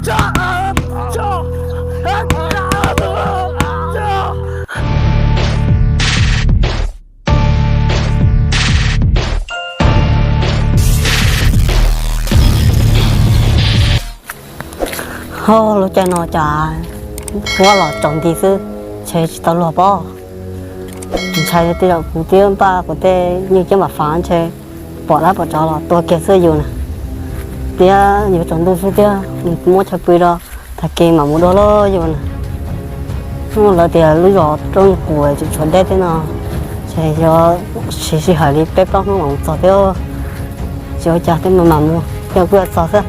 Ho lub caij no cas huab los tsaus nti xwb, ntshe tsis tau luag pob. Ntshai tej zaum kuv twb npaj kuv tej nyuj ciab npam fav ntshe pom dab pom tsov los tua kiag xwb yus na. Thiab yuav tsaus ntuj xwb thiab, muab chaw pw rau, tag kis mam mus dua lauj yus na. Hnub no lawv tias lub zos roob qus tseem tshuav deb thiab no, ntshe yuav siv sij hawm li peb plaub hnub mam mus txog thiab. Tsis ua cas thiab, mam mus thiab kuj yuav txog xwb.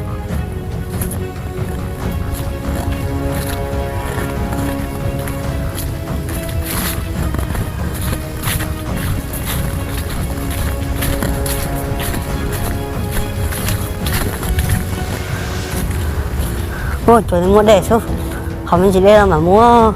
Ua, tsuas muaj dej xwb, ho me ntsis dej los mam mus.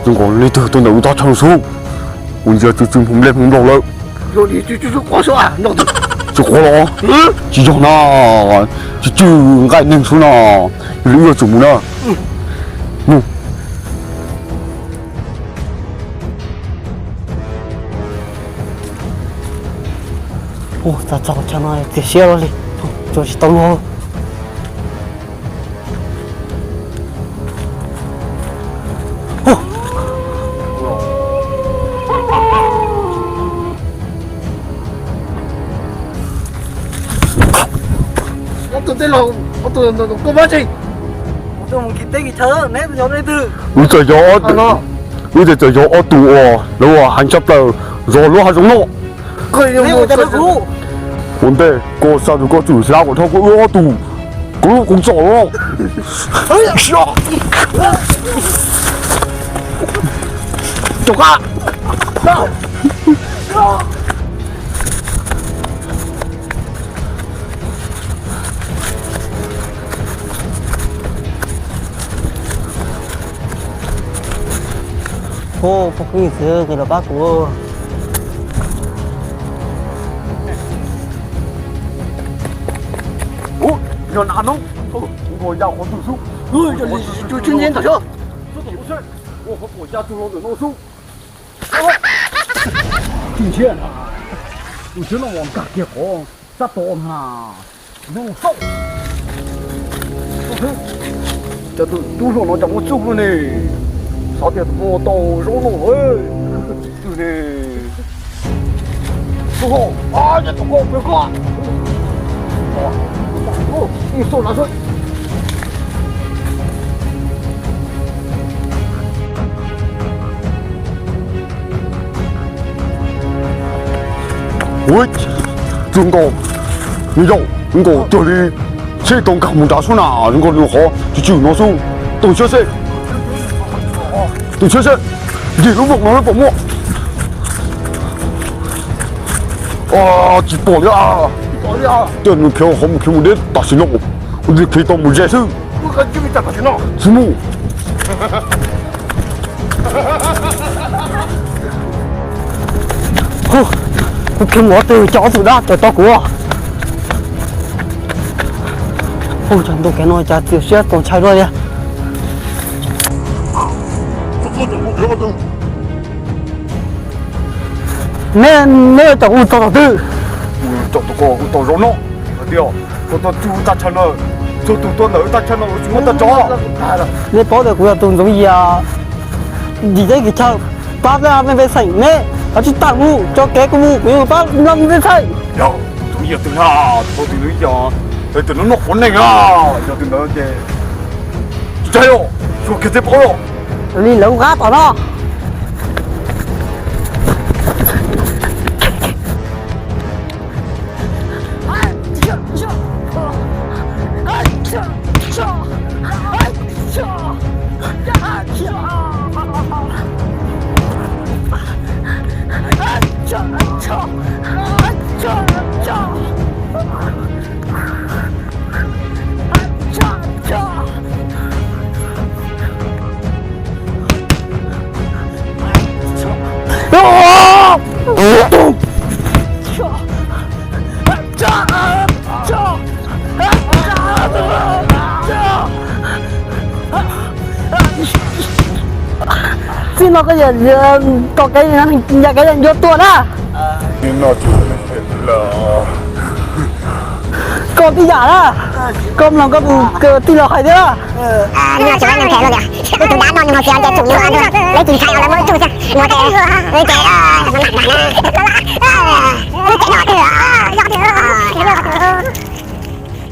Zoo nkaus leej twg tuaj ntawm lub teb chaws xwb, ua ntsia tsw tsw hmoov nplej hmoov nplaug lawm. Tsis quav los, tsis yog na, tsw tsw nqaij neeg xwb no, yog li wb yuav tsum mus na. Mus. Ua, txog txog qhov chaw no txias siab luaj li, tsuas tsis tau luag. Ob tug tij laug, ob tug koj pab tsi? Wb txawm yog, wb txawm yog ob tug uas lawv ua heev tshaj plaws zov lub hav zoov no. Ua ntej koj xa tus koj tswm xav kom dhau koj wb ob tug, koj lub koob txom no. Hu, pog Koob Yawg Txwv, koj los pab kuv. Ub, yog nas no, nkaus ya qhov twg xwb. Ua qhov puas ya tug hlo ntawm no xwb. Tsis ntshiab, tus tshiab no uas nkag kiag qhov sab tod mas. Cas tus tub hluas no cas muaj txuj luaj ne? Xav tias tus no tau zaub noj lawm. Twg ne? Tus hluas, ces tus hluas pem koj. Ib xoj lav xwb. Ua, zoo nkaus, nws zaum zoo nkaus cuag li seb tau nkag mus nrad xwb na, zoo nkaus nws qhov tswm tswm no xwb. Tus tshiab seb, tus tshiab seb, ntim lub voom no lawm pom muaj. Tsis pom li. Tej nws khiav qhov mus khiav mus deb tam sim no, ua tsis khiav tau mus ze xwb. Tsis mus. Kuv khiav mus ob tug, cov ob tug dab tawm tau kuv. Hu, cov ntu kev no cas txias siab txaus ntshai luaj li. Neb, neb coj kuv txog thaum twg? Kuv coj tau koj mus tau zaum no. Hais tias koj tuaj txog tag chaw no, txhua tus tuaj ntawm tag chaw no tsis muaj tag tso. Neb paub tias kuv yog tus ntxoov yam ntim teb kis chaw, pab me pej xeem, neb kav tsij tawm mus, tso kev kuv mus, kuv yuav pab nplog me pej xeem. Yog tus ntxoov yam twg na, tus twg yog, tus no noj quav neeg na, yog tus ntawd ces tsis ntshai os, tsuas kiag txij paub los. Li lawv qab tom no. Txij no koj yuav tom kev ya kev ncua tuag na. Koj tij yam na, koj mloog koj tus tij laug hais thiab na. Tus dab no nws hais tias tus dab no nws hais tias nws tsum nws lawv tsis ntshai lawv muab tug xwb, nws hais tias lawv tsev no twg, lawv tsev no twg,